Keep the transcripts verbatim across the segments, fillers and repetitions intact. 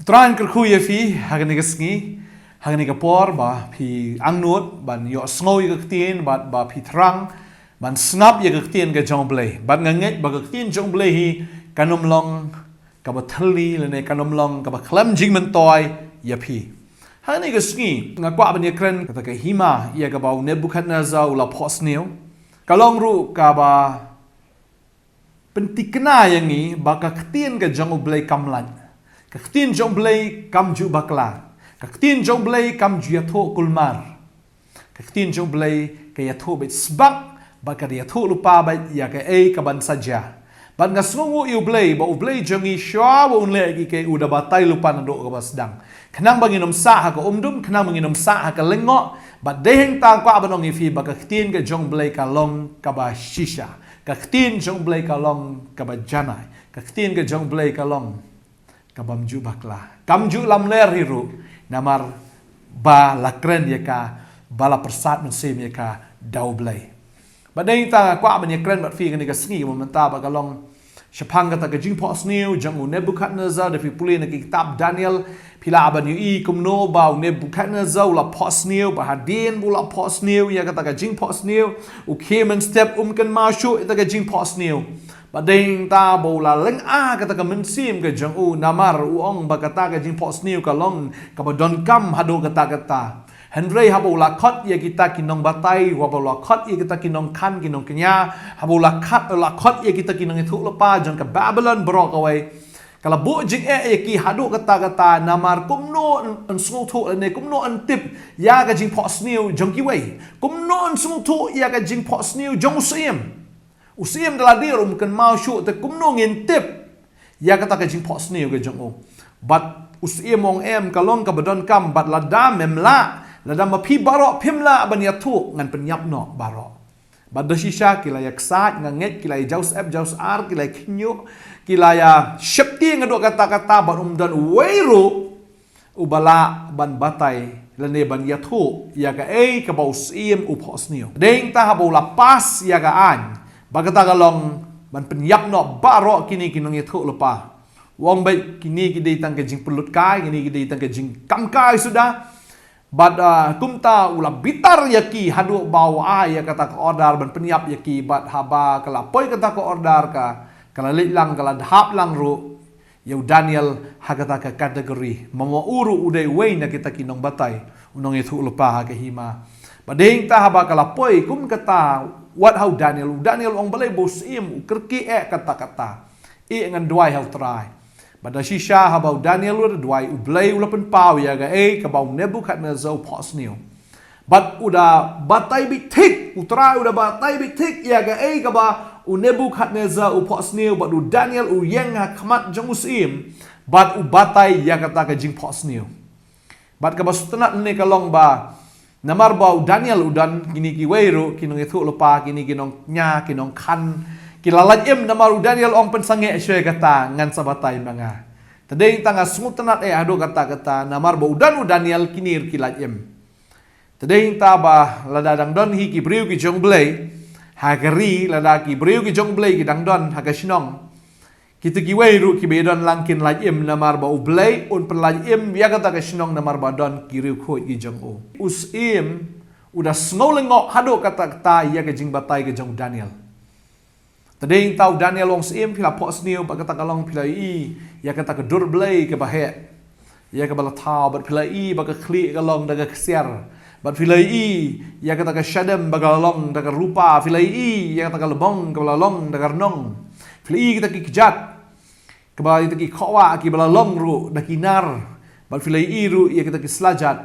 Trai un kyrkhu ïa phi ha kane ka sngi, ha kane ka por ba phi angnud ban ïohsngew ïa ka ktien, bad ba phi thrang ban sngap ïa ka ktien ka jong U Blei. Bad nga ngeit ba ka ktien jong U Blei hi kan ym long kaba thylli lane kan ym long kaba khlem jingmyntoi ïa phi. Ha kane ka sngi nga kwah ban ïakren kata ka hima ïa kaba u Nebukhadnessar u la phohsniew. Ka long ruh kaba pyntikna ïa ngi ba ka ktien ka jong U Blei kam lait. Ka ktien jong U Blei kam ju bakla. Ka ktien jong U Blei kam ju ïathuh kulmar. Ka ktien jong U Blei ka ïathuh beit sbak, bad ka ïathuh lypa beit ïa kaei kaban sa jia. Bad nga sngewnguh ïa U Blei ba U Blei jong ngi shuwa ba un leh ïa kiei kiei u da batai lypa naduh kaba sdang. Khnang ba ngin ym sah ha ka umdum, khnang ba ngin ym sah ha ka lyngngoh, bad dei hangta kwah ban ong ïa phi ba ka ktien ka jong U Blei ka long kaba shisha. Ka ktien jong U Blei ka long kaba janai. Ka ktien ka jong U Blei ka long kabym ju bakla. Kam ju lamler hi ruh, namar ba la kren ïa ka, ba la pyrsad mynsiem ïa ka da U Blei. Bad dei hangta kwah ban ïakren bad phi kane ka sngi, ba mynta ba ka long shaphang kata ka jingphohsniew jong u Nebukhadnessar. Da phi pule na ki kitab Daniel, phi lah ban ïohi kumno ba u Nebukhadnessar u la phohsniew, ba hadien ba u la phohsniew ïa kata ka jingphohsniew, u khie mynstep um kynmaw shuh ïa kata ka jingphohsniew. Bad dei hangta ba u la lynga kata ka mynsiem ka jong u, namar u ong ba kata ka jingphohsniew ka long kaba donkam haduh katta katta. Hynrei haba u la khot ïa kita ki nongbatai, haba u la khot ïa kita ki nongkhan ki nongkñia, haba u la khot, u la khot ïa kita ki nongïathuhlypa jong ka Babilon baroh kawei, ka la buh jingeh ïa ki haduh katta katta, namar kumno yn, yn sngewthuh lane kumno yn tip ïa ka jingphohsniew jong kiwei. Kumno yn sngewthuh ïa ka jingphohsniew jong u syiem. U syiem da lade ruh um kynmaw shuh, te kumno ngin tip ïa kata ka jingphohsniew ka jong u. Bad u syiem u ong, em, ka long kaba donkam, bad lada mem lah, lada ma phi baroh phim lah ban ïathuh, ngan pynïap noh baroh. Bad da shisha ki la ïaksaid, nga ngeit ki la ïajaw syep jaw syar, ki la ïakhñiuh, ki la ïasheptieng haduh katta katta, bad um don uwei ruh uba lah ban batai lane ban ïathuh ïa kaei kaba u syiem u phohsniew. Dei hangta haba u la pass ïa ka aiñ ba kata ka long ban pynïap noh baroh kine ki nongïathuhlypa, u ong beit kine ki dei tang ka jingpynlut kai, kine ki dei tang ka jingkam kai suda. Bad, ah, kumta u la bitar ïa ki haduh ba u ai ïa kata ka order ban pynïap ïa ki, bad haba ka la poi kata ka order ka, ka la leit lang, ka la hap lang ruh ïa u Daniel ha kata ka category. Mamo u ruh u dei uwei na kita ki nongbatai, u nongïathuhlypa ha ka hima. Bad dei hangta haba ka la poi kum kata wat ha u Daniel, u Daniel u ong, balei ba u syiem u kyrkieh katta katta. Ïeh ngan duwai ha u Trai. Bad da shisha haba u Daniel u da duwai, U Blei u la pynpaw ïa kaei kaba u Nebukhadnessar u phohsniew. Bad u da batai beit thik, u Trai u da batai beit thik ïa kaei kaba u Nebukhadnessar u phohsniew, bad u Daniel u ïeng ha khmat jong u syiem, bad u batai ïa kata ka jingphohsniew. Bad kaba sngewtynnat hangne ka long ba, namar ba u Daniel u don, kine kiwei ruh ki nongïathuhlypa, kine ki nongkñia, ki nongkhan, ki la lait im, namar u Daniel u ong, pynsangeh shuwa ïa kata, ngan sa batai ma nga. Te dei hangta nga sngewtynnat eh haduh katta katta, namar ba u don u Daniel, kine ruh ki lait im. Te dei hangta ba lada dang don hi ki briew ki jong U Blei ha ka ri, lada ki briew ki jong U Blei ki dang don ha ka shnong, kita kiwei ruh kiba ïadon lang kin lait im, namar ba U Blei un pynlait im ïa kata ka shnong namar ba don ki riewkhuid ki jong u. U syiem u da sngew lyngngoh haduh katta katta ïa ka jingbatai ka jong u Daniel. Te dei hangta u Daniel u ong, syiem, phi la phohsniew bad kata ka long, phi la ïohi ïa kata ka dur blei kaba heh, ïa kaba la thaw, bad phi la ïohi ba ka khlieh ka long da ka ksiar, bad phi la ïohi ïa kata ka shadem ba ka la long da ka rupa, phi la ïohi ïa kata ka lbong kaba la long da ka rnong, phi la ïohi kita ki kjat, kaba ïa kita ki khohwah kiba la long ruh da ki nar, bad phi la ïohi ruh ïa kita ki slajat,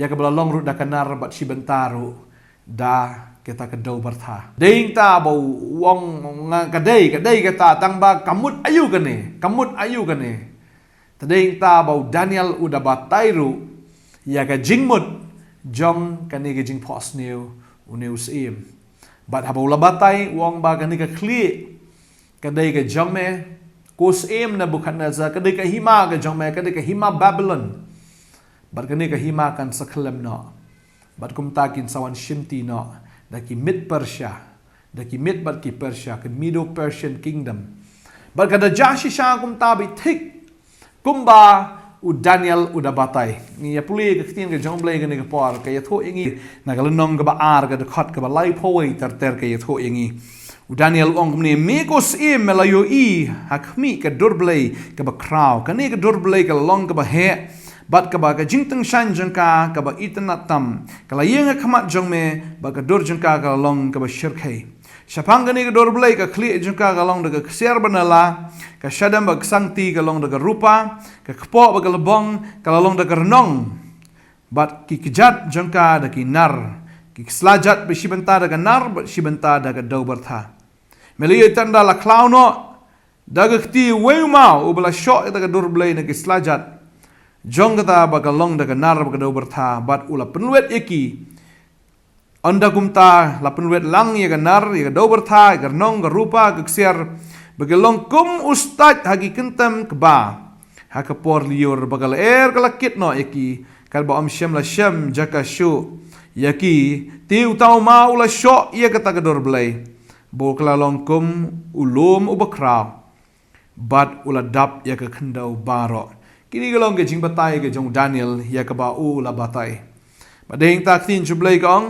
ïa kaba la long ruh da ka nar, bad shi bynta ruh da kita ka dew bartha. Dei hangta ba u ong, nga, ka dei, ka dei kata, tang ba ka mut aïu kane, ka mut aïu kane. Te dei hangta ba u Daniel u da batai ruh ïa ka jingmut jong kane ka jingphohsniew une u syiem. Bad haba u la batai, u ong ba kane ka khlieh ka dei ka jong me, ko syiem Nebukhadnessar, ka dei ka hima ka jong me, ka dei ka hima Babilon. Bad kane ka hima kan sa khyllem noh. Bad kumta kin sa wan shimti noh da ki Mid Persia, da ki Mid bad ki Persia, ka Medo-Persian Kingdom. Bad ka da jia shisha kumta beit thik, kumba U Daniel u da batai. Ngi ïa pule ka ktien ka jong U Blei kane ka por, ka ïathuh ïa ngi na ka lynnong kaba ar, ka dkhot kaba laiphew wei ter ter, ka ïathuh ïa ngi. U Daniel u ong kumne: Me ko syiem, me la ïohi ha khmih ka dur Blei kaba khraw. Kane ka dur Blei ka la long kaba heh, bad kaba ka jingtyngshaiñ jong ka kaba itynnad tam. Ka la ïeng ha khmat jong me, bad ka dur jong ka ka la long kaba shyrkhei. Shaphang kane ka dur Blei, ka khlieh jong ka ka long da ka ksiar ba nylla, ka shadem bad ka sangti ka long da ka rupa, ka kpoh bad ka lbong ka la long da ka rnong, bad ki kjat jong ka da ki nar, ki kslajat ba shi bynta da ka nar bad shi bynta da ka dewbyrtha. Me la ïohi tang da la khlaw noh da ka kti uwei u maw uba la shoh ïa kata ka dur Blei na ki kslajat jong kata ba ka long da ka nar bad ka dewbyrtha, bad u la pynlwet ïa ki. Ynda kumta la pynlwet lang ïa ka nar, ïa ka dewbyrtha, ïa ka rnong, ka rupa, ka ksiar, ba ki long kum u stait ha ki kyntem kba, ha ka por lyiur, ba ka lyer ka la kit noh ïa ki, katba ym shym la shem jaka shuh ïa ki. Te uta u maw u la shoh ïa kata ka dur Blei, ba ka la long kum u lum uba khraw, bad u la dap ïa ka khyndew baroh. Kine ki long ka jingbatai ka jong u Daniel ïa kaba u la batai. Bad dei hangta ka ktien jong U Blei ka ong,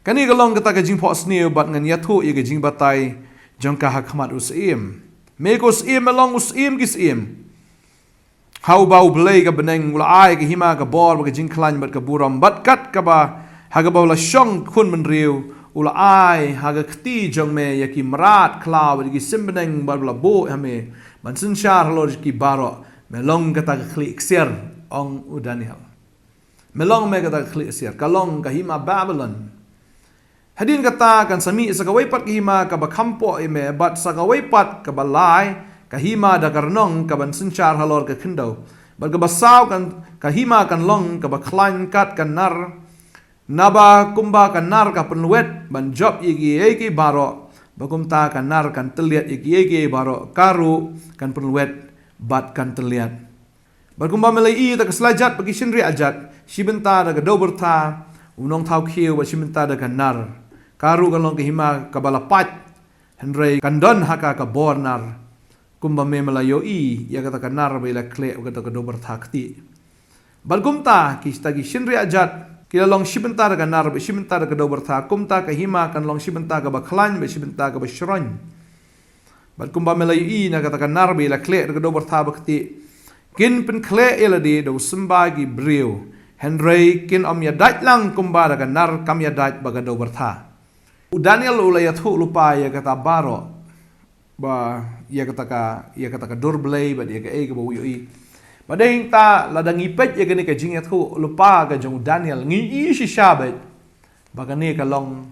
kane ka long kata ka jingphohsniew, bad ngan ïathuh ïa ka jingbatai jong ka ha khmat u syiem. Me ko syiem, me long u syiem ki syiem ha uba U Blei ka bneng u la ai ka hima, ka bor, bad ka jingkhlaiñ bad ka burom, bad kat kaba ha kaba u la shong khun bynriew, u la ai ha ka kti jong me ïa ki mrad khlaw bad ïa ki sim bneng bad u la buh ha me ban synshar halor ki baroh. Me long kata ka khlieh ksiar, ong u Daniel. Me long me kata ka khlieh ksiar, ka long ka hima Babilon. Hadien kata kan sa mih sa kawei pat ka hima kaba kham poh ïa me, bad sa kawei pat kaba lai, ka hima da ka rnong kaban synshar halor ka khyndew. Bad kaba saw kan, ka hima kan long kaba khlaiñ kat ka nar. Naba kumba ka nar ka pynlwet ban jop ïa kiei kiei baroh, bad kumta ka nar kan tylliat ïa kiei kiei baroh, ka ruh kan pynlwet bad kan tylliat. Bad kumba me la ïohi ïa ka slajat bad ki shynriah jat, shi bynta da ka dewbyrtha, u nongthaw khiew, bad shi bynta da ka nar, ka ruh kan long ka hima kaba la pait, hynrei kan don ha ka ka bor nar. Kumba me, me la ïohi ïa kata ka nar ba i la khleh, kata ka dewbyrtha ktieh. Bad kumta kita ki shynriah jat ki la long shi bynta da ka nar bad shi bynta da ka dewbyrtha, kumta ka hima kan long shi bynta kaba khlaiñ bad shi bynta kaba shroiñ. Bad kumba me la ïohi na kata ka nar ba i la khleh da ka dewbyrtha ba ktieh, kin pynkhleh ïa lade da u symbai ki briew, hynrei kin ym ïadait lang kumba da ka nar kam ïadait bad ka dewbyrtha. U Daniel u la ïathuh lypa ïa kata baroh, ba ïa kata ka, ïa kata ka dur Blei bad ïa kaei kaba u ïohi. Bad dei hangta lada ngi peit ïa kane ka jingïathuh lypa ka jong u Daniel, ngi i shisha beit ba kane ka long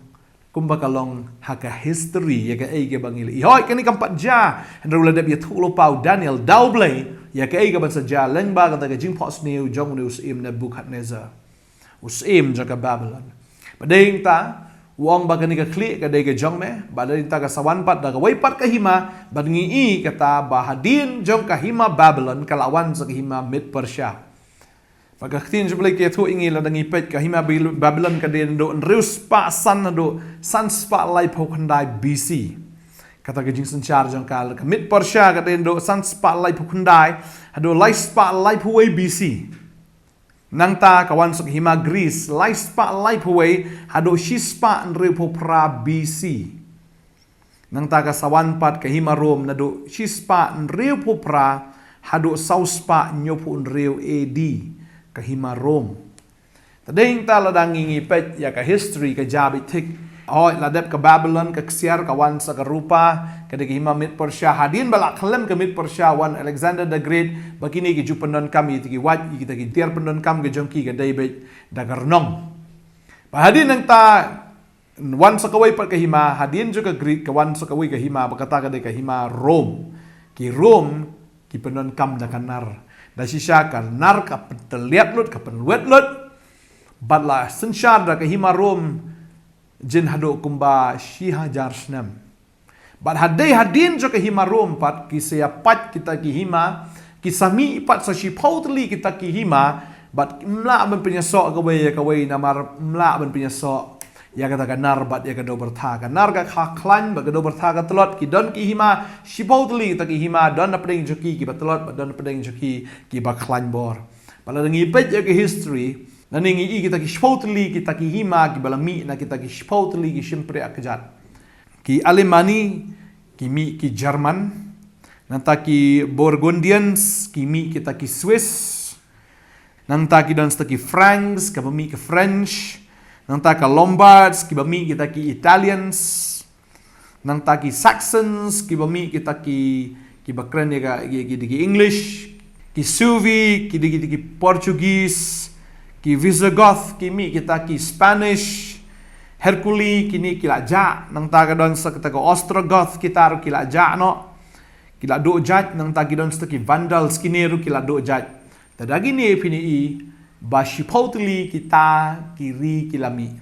kumba ka long ha ka history, ïa kaei kaba ngi la i. Hooid, kane kam pat jia, hynrei u la dep ïathuh lypa u Daniel da U Blei ïa kaei kaban sa jia lyngba kata ka jingphohsniew jong une u syiem Nebuchadnezzar, u syiem jong ka Babilon. Bad dei hangta u ong ba kane ka khlieh ka dei ka jong me, bad dei hangta ka sa wan pat da kawei pat ka hima, bad ngi i kata ba hadien jong ka hima Babilon ka la wan sa ka hima Mid Persia. Bad ka ktien jong U Blei ka ïathuh ïa ngi lada ngi peit, ka hima Bil-, Babilon ka dei naduh hynriew spah san haduh san spah laiphew khyndai B C. Kata ka jingsynshar jong ka. Ka Mid Persia ka dei naduh san spah laiphew khyndai haduh lai spah laiphew wei B C. Nangta ka wan sa ka hima Greece, lai spah laiphew wei haduh shi spah hynriewphew phra B C. Nangta ka sa wan pat ka hima Rom naduh shi spah hynriewphew phra haduh saw spah hynñiewphew hynriew A D, ka hima Rom. Te dei hangta lada ngi, ngi peit ïa ka history ka jia beit thik. Hooid, la dep ka Babilon ka ksiar, ka wan sa ka rupa, ka dei ka hima Mid Persia. Hadien ba la khlem ka Mid Persia, wan Alexander the Great, ba kine ki ju pyndonkam ïa kita ki wait, ïa kita ki tiar pyndonkam ka jong ki, ka dei beit da ka rnong. Bad hadien nangta wan sa kawei pat ka hima, hadien jong ka Greek ka wan sa kawei ka hima, ba kata ka dei ka hima Rom. Ki Rom ki pyndonkam da ka nar. Da shisha ka nar ka pyntylliat lut, ka pynlwet lut. Bad la synshar da ka hima Rom jin haduh kumba shi hajar snem. Bad ha dei hadien jong ka hima Rom pat ki sa ïa pait kita ki hima, ki sa mih pat sa shiphew tylli kita ki hima, bad ym lah ban pynïasoh kawei ïa kawei, namar ym lah ban pynïasoh ïa kata ka nar bad ïa ka dewbyrtha. Ka nar ka khlaiñ bad ka dewbyrtha ka tlot, ki don ki hima shiphew tylli kita ki hima, don napdeng jong ki kiba tlot bad don napdeng jong ki kiba khlaiñ bor. Bad lada ngi peit ïa ka history, lane ngi i kita ki shiphew tylli kita ki hima kiba la mih na kita ki shiphew tylli ki shympriah kjat. Ki Alemanni ki mih ki German, nangta ki Burgundians ki mih kita ki Swiss, nangta ki don kita ki Franks kaba mih ki French, nangta ka Lombards kiba mih kita ki Italians, nangta ki Saxons kiba mih kita ki, kiba kren ïa ka, ki, ki, ki English, ki Suevi, ki, ki, ki Portuguese, ki Visigoth ki mih kita ki Spanish, Heruli, kine ki la jah, nangta ka don sa kita ka Ostrogoth, kita ruh ki la jah noh, ki la duh jait, nangta ki don sa ki Vandals, kine ruh ki la duh jait. Te da kine phin i ba shiphew tylli kita ki ri ki la mih.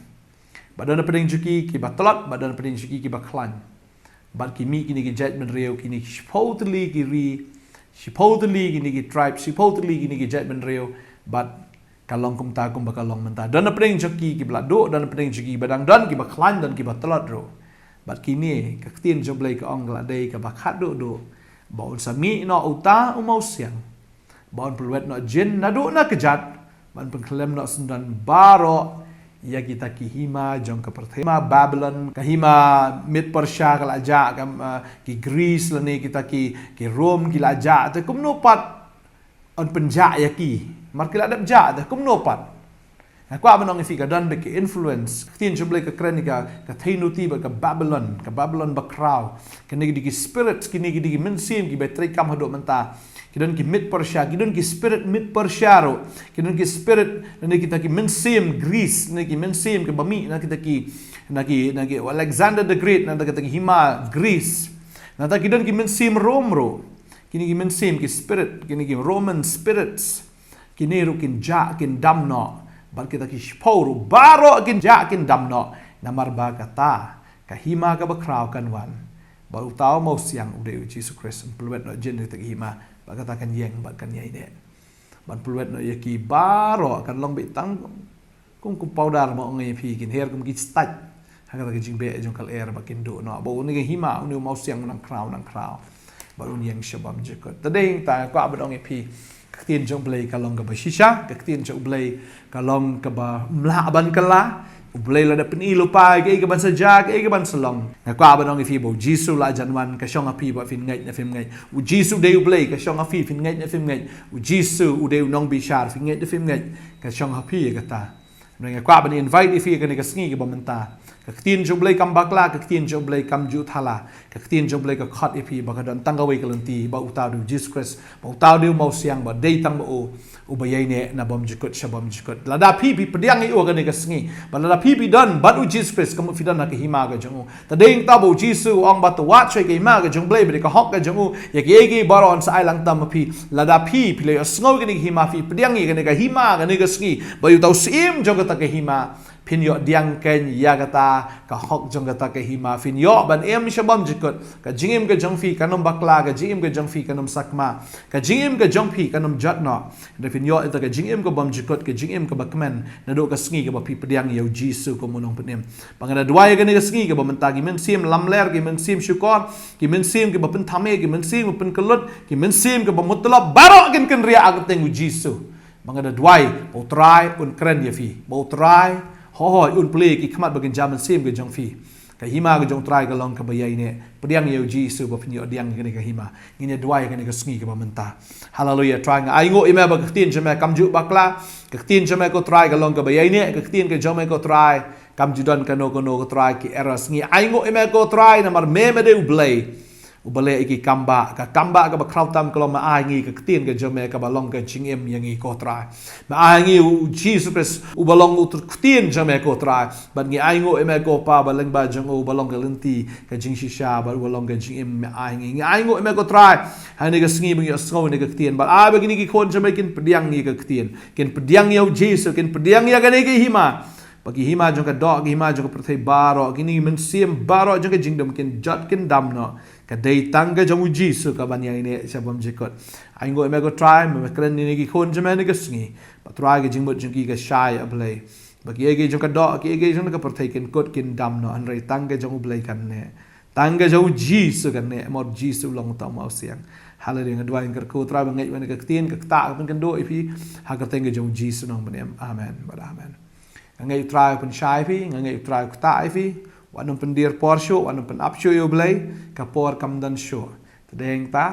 Bad don napdeng jong ki kiba tlot, bad don napdeng jong ki kiba khlaiñ. Bad ki mih kine ki jaitbynriew, kine ki shiphew tylli ki ri, shiphew tylli kine ki tribe, shiphew tylli kine ki jaitbynriew, bad ka long kumta kumba ka long mynta. Don napdeng jong ki kiba la duh, don napdeng jong ki kiba dang don, kiba khlaiñ, don kiba tlot ruh. Bad kine, ka ktien jong U Blei ka ong ka la dei kaba khatduh duh ba un sa mih noh uta u mawsiang, ba un pynlwet noh jin naduh na kjat, ba un pynkhlem noh syndon baroh ïa kita ki hima jong ka pyrthei. Hima Babylon, ka hima Mid Persia ka la jah, ka, uh, ki Greece lane kita ki, ki Rome ki la jah, te kumno pat un pynjah ïa ki? Mar ki la dep jah, te kumno pat? Nga kwah ban ong ïa phi ka don bad ka influence. Ka ktien jong U Blei ka kren ïa ka, ka theinuti bad ka Babylon, ka Babylon bakhraw. Kine ki dei ki spirits, kine ki dei ki mynsiem kiba trei kam haduh mynta. Ki don ki Mid Persia, ki don ki spirit Mid Persia ruh. Ki don ki spirit, lane kita ki mynsiem Greece, lane ki mynsiem kiba mih na kita ki, na ki, na ki Alexander the Great, na kita ki hima Greece. Nangta ki don ki mynsiem Rome ruh. Kine ki mynsiem ki spirit, kine ki Roman spirits. Kine ruh kin jah kin dam noh. Bad kita ki shiphew ruh baroh kin jah kin dam noh. Namar ba kata ka hima kaba khraw kan wan. Bad uta u mawsiang u dei u Jisu Khrist, un pynlwet noh jin kita ki hima. Bad kata kan ïeng bad kan ïaineh. Ban pynlwet noh ïa ki baroh, kan long beit tang kum, kum powder, ma ong ïa phi, kin her kum ki stait ha kata ka jingbeh jong ka lyer, ba kin duh noh. Ba une ka hima, une u mawsiang u nang khraw, nang khraw. Ba un ïeng sha bymjukut. Te dei hangta nga kwah ban ong ïa phi, ka ktien jong U Blei ka long kaba shisha, ka ktien jong U Blei ka long kaba ym lah ban kylla. U Blei la da pyni lypa kaei kaban sa jia, kaei kaban sa long. Nga kwah ban ong ïa phi ba u Jisu la jan wan, ka shong ha phi ba phin ngeit ne phim ngeit. U Jisu dei U Blei, ka shong ha phi, phin ngeit ne phim ngeit. U Jisu u dei u nongbishar, phin ngeit ne phim ngeit, ka shong ha phi ïa kata. Nga kwah ban invite ïa phi ïa kane ka sngi kaba mynta. Ka ktien jong U Blei kam bakla, ka ktien jong U Blei kam ju thala. Ka ktien jong U Blei ka khot ïa phi ba ka don tang kawei ka lynti, ba uta u dei u Jisu Khrist, ba uta u dei u mawsiang, ba dei tang ba u uba ïaineh na bymjukut sha bymjukut. Lada phi, phi pdiang ïa u ha kane ka sngi, bad lada phi, phi don bad u Jisu Khrist, ka mut phi don ha ka hima ka jong u. Te dei hangta ba u Jisu u ong ba to wad shuwa ïa ka hima ka jong U Blei, ba dei ka hok ka jong u, ïa kiei kiei baroh yn sa ai lang tam ha phi. Lada phi, phi la ïohsngew ïa kane ka hima, phi pdiang ïa kane ka hima ha kane ka sngi, ba ïa uta u syiem jong kata ka hima phin ïoh pdiang keiñ ïa kata ka hok jong kata ka hima, phin ïoh ban im sha bymjukut. Ka jingim ka jong phi kan ym bakla, ka jingim ka jong phi kan ym sakma, ka jingim ka jong phi kan ym jot noh. Hynrei phin ïoh ïa ka jingim ka bymjukut, ka jingim kaba kmen, naduh ka sngi kaba phi pdiang ïa u Jisu kum u Nongpynim. Ba nga da duwai ïa kane ka sngi kaba mynta, ki mynsiem lamler, ki mynsiem shukor, ki mynsiem kiba pynthame, ki mynsiem kiba pynkyllud, ki mynsiem kiba mutlop, baroh kin kynriah ha ka kyrteng u Jisu. Ba nga da duwai ba u Trai un kren ïa phi, ba u Trai, hooid, un plie ki khmat ba kin jia mynsiem ka jong phi. Ka hima ka jong u Trai ka long kaba ïaineh. Pdiang ïa u Jisu ba phin ïoh pdiang ïa kane ka hima. Ngin ïa duwai ïa kane ka sngi kaba mynta. Haleluia. Trai, nga ainguh ïa me ba ka ktien jong me kam ju bakla. Ka ktien jong me ko Trai ka long kaba ïaineh. Ka ktien ka jong me ko Trai kam ju don kano kano ko Trai ki errors. Ngi ainguh ïa me ko Trai namar me, me dei U Blei uba leh ïa ki kam bah, ka kam bah kaba khraw tam ka long me ai ngi ka ktien ka jong me kaba long ka jingim ïa ngi ko Trai. Me ai ngi u Jisu Khrist uba long u ktien jong me ko Trai. Bad ngi ainguh ïa me ko Pa ba lyngba jong u ba long ka lynti ka jingshisha, bad uba long ka jingim, me ai ngi. Ngi ainguh ïa me ko Trai ha kane ka sngi ba ngi ïohsngew ïa kane ka ktien. Bad ai ba kine ki khun jong me kin pdiang ïa ka ktien, kin pdiang ïa u Jisu, kin pdiang ïa kane ka hima. Ba ki hima jong ka doh, ki hima jong ka pyrthei baroh, kine ki mynsiem baroh jong ka jingdum kin jot kin dam noh. Ka dei tang ka jong u Jisu kaban ïaineh sha bymjukut. Ainguh ïa me ko Trai, me kren ïa kine ki khun jong me ha kane ka sngi. Ba Trai, ka jingmut jong ki ka shai, A Blei. Kiei kiei jong ka doh, kiei kiei jong ka pyrthei kin kut kin dam noh, hynrei tang ka jong U Blei kan neh. Tang ka jong U Jisu kan neh, namar U Jisu u long uta u mawsiang. Haleluya, nga duwai nga kyrkhu Trai ba ngeit wan ka ktien, ka ktah ka pynkynduh ïa phi, ha ka kyrteng ka jong U Jisu nongpynim. Amen, bad amen. Nga ngeit U Trai u pynshai ïa phi, nga ngeit U Trai u ktah ïa phi, wat nym pyndir por shuh, wat nym pynap shuh ïa U Blei, ka por kam don shuh. Te dei hangta,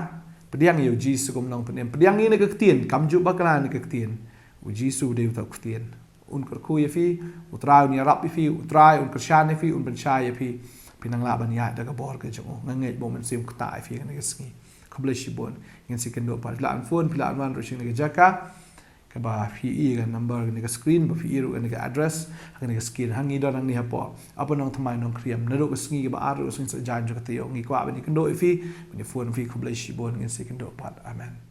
pdiang ïa U Jisu kum u nongpynim, pdiang ïa kane ka ktien, kam ju bakla ïa kane ka ktien. U Jisu u dei uta u ktien. Un kyrkhu ïa phi, U Trai un ïarap ïa phi, U Trai un kyrshan ïa phi, un pynshai ïa phi. Phin nang lah ban ïaid da ka bor ka jong u. Nga ngeit ba U Mynsiem u ktah ïa phi ha kane ka sngi. Khublei shibun. Ngin sa ïakynduh pat, lah ban phone, lah ban wan ruh sha kane ka jaka. Kaba phi i ka number kane ka screen, ba phi i ruh kane ka address, ha kane ka screen. Ha ngi don hangne hapoh Upper Nongthymmai Nongkriem. Naduh ka sngi kaba ar ruh sngewsih jan jong ka taïew. Ngi kwah ban ïakynduh ïa phi, ban ïaphone ïa phi. Khublei shibun, ngin sa ïakynduh pat. Amen.